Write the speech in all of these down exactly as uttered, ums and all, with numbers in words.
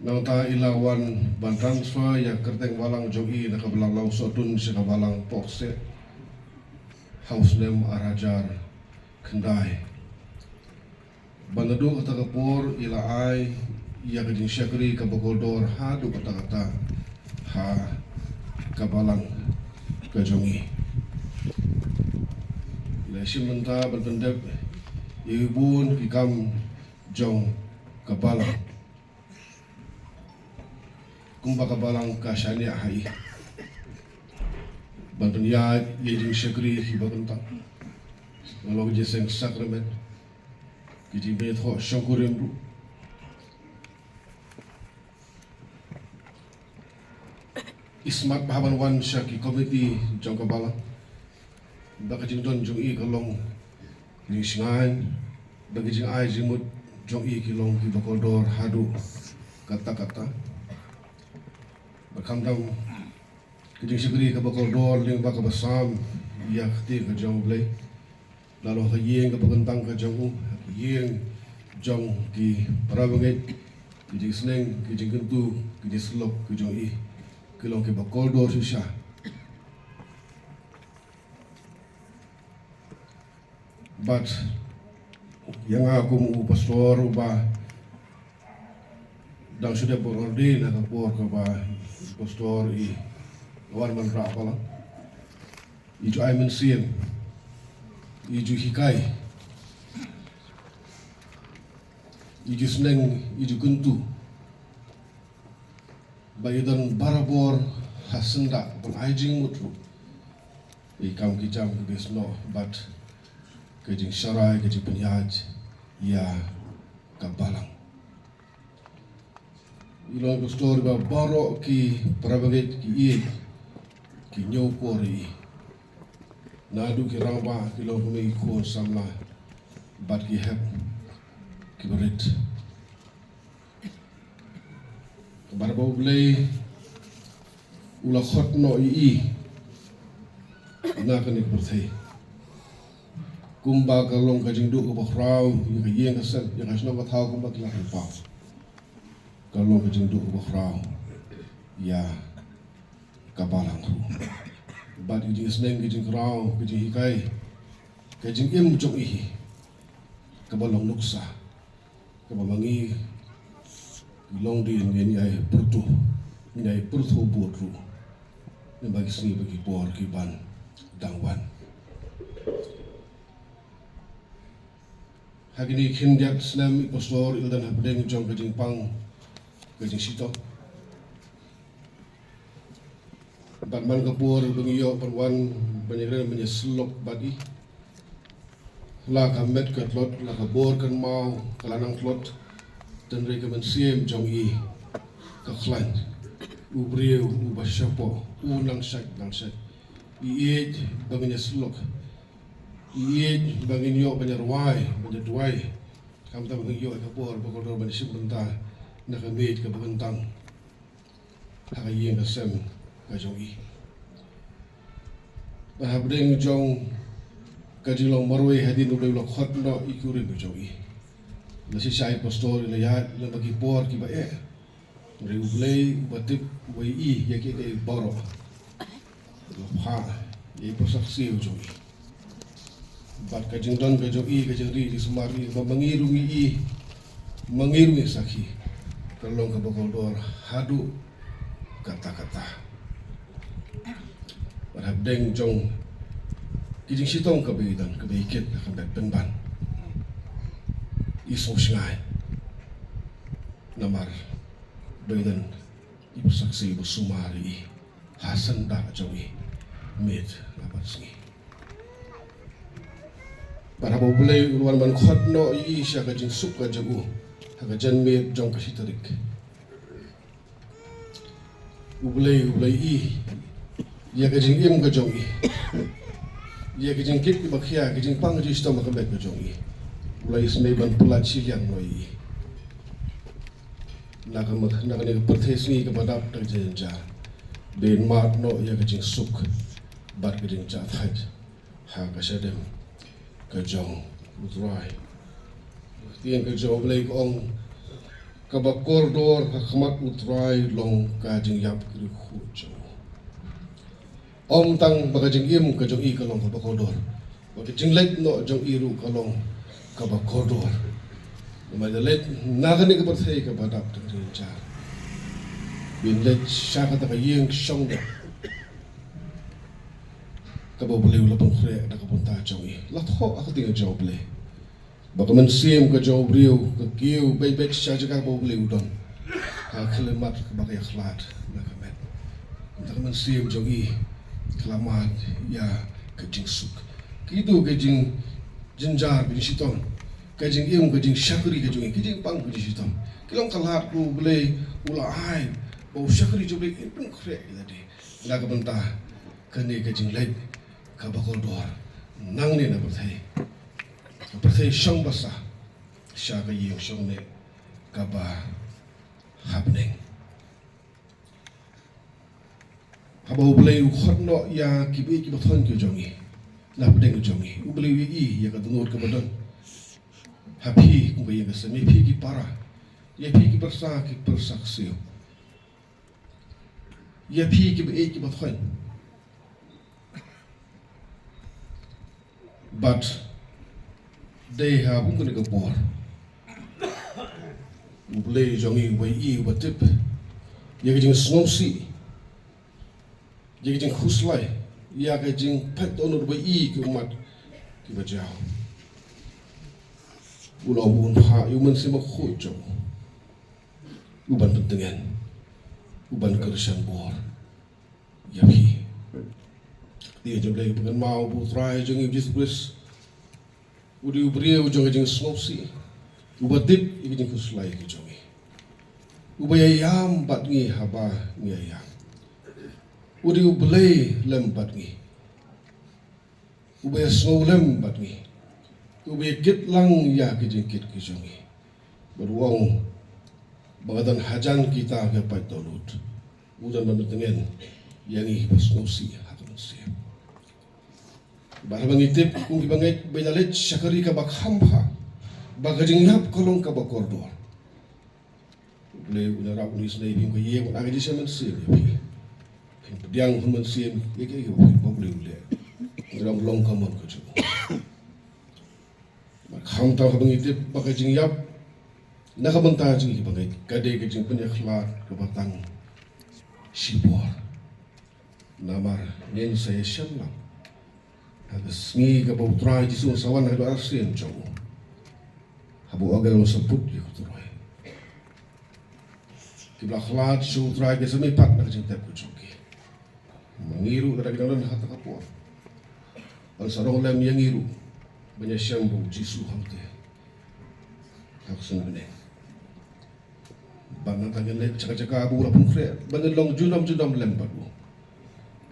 Nangta i la wan ban transfer ïa ka kyrteng balang jong i na ka balang Lawsohtun sha ka balang Pohkseh ha u snem ar hajar khyndai. Bad naduh kata ka por i la ai ïa ka jingshakri kaba kordor haduh katta katta ha ka balang ka jong i. I la shim bynta ban pyndep ïa ki bun ki kam jong ka balang kumba ka balang ka shaniah ha i. Ban pynïaid ïa ki jingshakri kiba kyntang, ban long ki jingïaseng sakramen, ki jingpynïathoh shongkurim ruh. I smat bha ban wan sha ki komiti jong ka balang. Ba ka jingdon jong i ka long jingshngaiñ, ba ka jingai jingmut jong i ki long kiba kordor haduh katta katta. Ba khamtam ka jingshakri kaba kordor lyngba kaba sam ïa ka ktien ka jong U Blei. La long ha ka ïing kaba kyntang ka jong u, ha ka ïing jong ki parabangeit, ki jingsneng, ki jingkyntu, ki jingsyllok ki jong i ki long kiba kordor shisha. Bad ïa nga kum u pastor uba dang shu dep ban ordain ha ka por kaba pastor i wan ban rah balang, i ju ai mynsiem, i ju hikai, i ju sneng, i ju kyntu. Ba i don barabor ha syndah ban ai jingmut ruh ïa ki kam ki jam kiba snoh bad ka jingsharai, ka jingpynïaid ïa ka balang. I long pastor ba baroh ki parabangeit ki ïeit, ki ñiewkor ïa i. Naduh ki rangbah, ki longkmie, ki khun samla bad ki hep kiba rit. Bad ba U Blei u la khot noh ïa i na kane ka pyrthei kumba ka long ka jingduh kaba khraw ïa ka ïing ka sem, ïa ka shnong ka thaw kumba ki la pynpaw. Ka long ka jingduh kaba khraw ïa ka balang ruh. Bad ka jingsneng, ka jingkhraw, ka jinghikai, ka jingim jong i kaba long nuksa kaba ma ngi ki longdien ngin ïai pyrthuh, ngin ïai pyrthuh bud ruh. Namar ki sngi bad ki por ki ban dang wan. Ha kine ki khyndiat snem i pastor i la don hapdeng jong ka jingpang ka jingshitom. Bad man ka por ba ngi ïoh ban wan ban ïakren ban ïasyllok bad i, la ka met ka tlot, la ka bor kynmaw ka la nang tlot. Hynrei ka mynsiem jong i ka khlaiñ. U briew uba shapoh, u nang shait nang shait. I ïeit ba ngin ïasyllok, i ïeit ba ngin ïoh ban ïarwai, ban ïaduwai. Khamtam ba ngin ïoh ïa ka bor ba kordor ban shim bynta na ka miej kaba kyntang ha ka ïing ka sem ka jong i. Bad hapdeng jong ka jinglong marwei hadien ba u la khot noh ïa ki kurim ka jong i, la shisha i pastor i la ïaid lem bad ki por kiba eh. Hynrei U Blei uba tip, uba ïohi ïa kiei kiei baroh, u la phah ïa i pyrshah siew jong i. Bad ka jingdon ka jong i, ka jingri jingsumar i, ba ma ngi ruh ngi i, ma ngi ruh ngi sakhi, ka long kaba kordor haduh katta katta. Bad hapdeng jong ki jingshitom kaba i don, kaba i kit ha ka met pynban, i sngewshngaiñ. Namar ba i don i pyrshah siew ba sumar ïa i ha syndah jong i miet la bad sngi. Bad haba U Blei u la wan ban khot noh ïa i sha ka jingsuk ka jong u ha ka janmiet jong ka shi tarik, U Blei u la ïohi ïa ka jingim ka jong i, ïa ka jingkit kiba khia, ka jingpang jingshitom ha ka met ka jong i. U la isynei ban pyllait shiliang noh ïa i na ka, na kane ka pyrthei sngi kaba dap da ka jingjynjar, ban mad noh ïa ka jingsuk bad ka jingjahthait ha ka shadem ka jong U Trai. Ka ktien ka jong U Blei ka ong, Kaba kordor ha khmat U Trai long ka jingïap ki riewkhuid jong u. Ym tang ba ka jingim ka jong i ka long kaba kordor, ba ka jingleit noh jong i ruh ka long kaba kordor. Namar da leit na kane ka pyrthei kaba dap tang jingjar, ban leit sha kata ka ïing shong noh kaba U Blei u la pynkhreh na ka bynta jong i. La thoh ha ka ktien jong U Blei ba ka mynsiem ka jong u briew ka kiew beit beit sha jaka ba U Blei u don, ha ka khyllipmat kaba ka ïakhlad na ka met. Ka mynsiem jong i ka la mad ïa ka jingsuk. Kito ka jingjynjar, ka jingshitom, ka jingim, ka jingshakri ka jong i, ka jingpang, ka jingshitom, ki long ka lad ba U Blei u la ai ba u shakri jong U Blei in pynkhreh ïa lade na ka bynta kane ka jingleit kaba kordor nangne na pyrthei. Ka pyrthei shong basa sha ka ïing shong neh kaba ha bneng. Haba U Blei u khot noh ïa kiba ïeit kiba thoh ki jong i na pdeng jong i, U Blei u ïohi ïa ka dohnud kaba don ha phi kum ka ïing ka sem, ïa phi ki para, ïa phi ki pyrsa, ki pyrsa ksiew, ïa phi kiba ïeit kiba thoh. Bad dei ha kum kane ka por U Blei jong i uba ïohi, uba tip ïa ka jingsngewsih, ïa ka jingkhuslai, ïa ka jingpait dohnud ba i ki ummat kiba jaw, u la ong ban phah ïa U Mynsiem Bakhuid jong u, u ban pyntngen, u ban kyrshan bor ïa phi. Dei U Blei ba kynmaw ba U Trai jong i U Jisu Khrist u dei u briew jong ka jingsngewsih, uba tip ïa ka jingkhuslai ka jong i, uba ïaïam bad ngi haba ngi ïaïam. U dei U Blei lem bad ngi, uba ïasngew lem bad ngi, uba ïakit lang ïa ka jingkit ka jong ngi. Bad u ong ba ka don hajan kita ki pait dohnud, u don ban pyntngen ïa ngi kiba sngewsih ha ka mynsiem. Bad haba ngi tip kum kiba ngeit ba i la leit sha ka ri kaba kham bha, ba ka jingïap ka long kaba kordor, U Blei un ïarap, un isynei ïa phi, un ïa ai ka jingshem mynsiem ïa phi. Phin pdiang hun mynsiem ïa kiei kiei ba U Blei u leh. Ngi long long ka mon ka jong u. Bad khamtam haba ngi tip ba ka jingïap na ka bynta jong ngi kiba ngeit ka dei ka jingpynïakhlad kaba tang shipor. Namar ngin sa ïashem lang ha ka sngi kaba U Trai Jisu un sa wan ha ka arsien jong u, haba u angel un sa put ïa ka turoi. Kiba la khlad sha U Trai kin sa mihpat na ka jingtep ka jong ki. Ma ngi ruh lada ngi dang don ha kata ka por, un sa long lem ïa ngi ruh ban ïashem bad U Jisu hangtei ha ka sngi bneng. Bad nangta ngin leit sha ka jaka ba u la pynkhreh, ba ngin long junom junom lem bad u.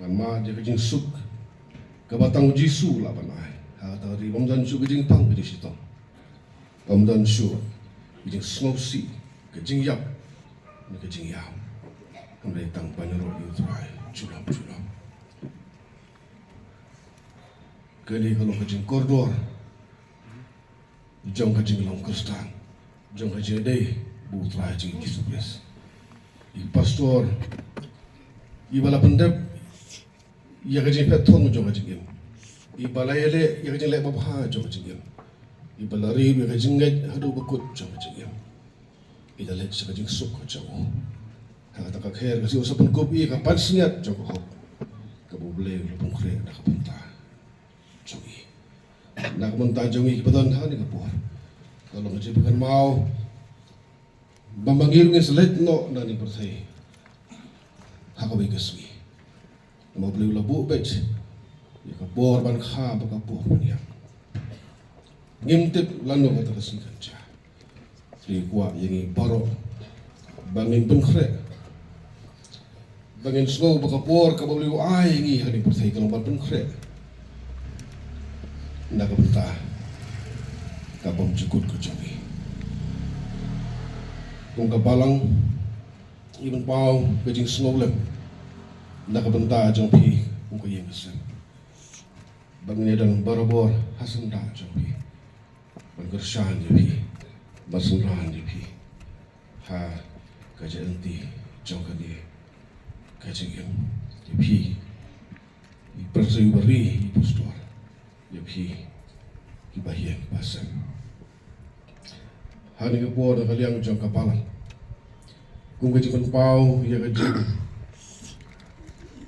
Ban mad ïa ka jingsuk kaba tang U Jisu u lah ban ai ha kata ka ri bym don shuh ka jingpang ka jingshitom, bym don shuh ka jingsngewsih, ka jingïap ne ka jingïam. Hynrei tang ban ïaroh ïa U Trai junom junom. Kane ka long ka jingkordor jong ka jinglong Khristan, jong ka jingïadei bad U Trai jong ngi Jisu Khrist. I pastor iba la pyndep ïa ka jingphet thong jong ka jingim, iba la ïaleh ïa ka jingleh babha jong ka jingim, iba la ri ïa ka jingngeit haduh ba kut jong ka jingim, i la leit sha ka jingsuk ka jong u. Ha kata ka kher ka sngi u sa pynkup ïa ka pansngiat jong ka hok kaba U Blei u la pynkhreh na ka bynta jong i. Na ka bynta jong ngi kiba don ha kane ka por, ka long ka jingpynkynmaw ba ma ngi ruh ngin sa leit noh na kane ka pyrthei ha kawei ka sngi. Namar U Blei u la buh beit ïa ka por ban kha bad ka por ban ïap. Ngim tip lano kata ka sngi kan jia. Te kwah ïa ngi baroh ba ngin pynkhreh, ba ngin sngew ba ka por kaba U Blei u ai ïa ngi ha kane ka pyrthei ka long ban pynkhreh na ka bynta ka bymjukut ka jong ngi. Kum ka balang, ngi pynpaw ka jingsngewlem na ka bynta jong phi kum ka ïing ka sem, ba ngin ïadon barabor ha syndah jong phi, ban kyrshan ïa phi, ban synran ïa phi. Ha ka jingim jong kane ka jingim, ïa phi i pastor, i pastor, ïa phi ki bahaïing bahasem. Ha kane ka por na ka liang jong ka balang, kum ka jingpynpaw ïa ka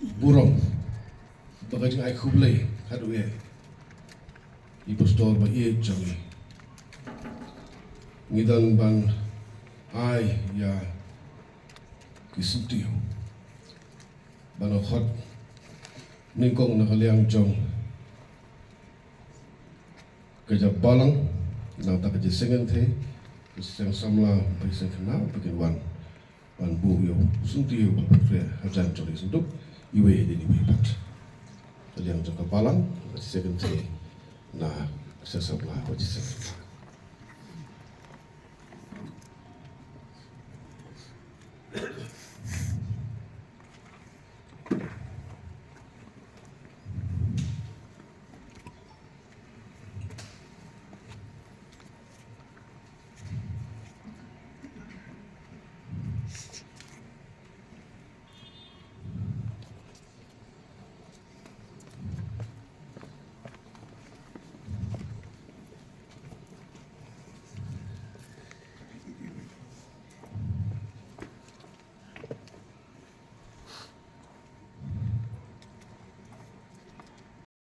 jingburom bad ka jingai khublei haduh ïa i pastor ba ïeit jong ngi, ngi don ban ai ïa ki syntiew ban khot nyngkong na ka liang jong ka jingbalang, nangta ka jingseng kynthei, ka jingseng samla, ka jingseng khynnah, ba kin wan ban buh ïa u syntiew ba pynkreh hajan jong ka sanduk, iwei ïa iwei pat. Ka liang jong ka balang, ka jingseng kynthei, na ka jingseng samla, ka jingseng khynnah.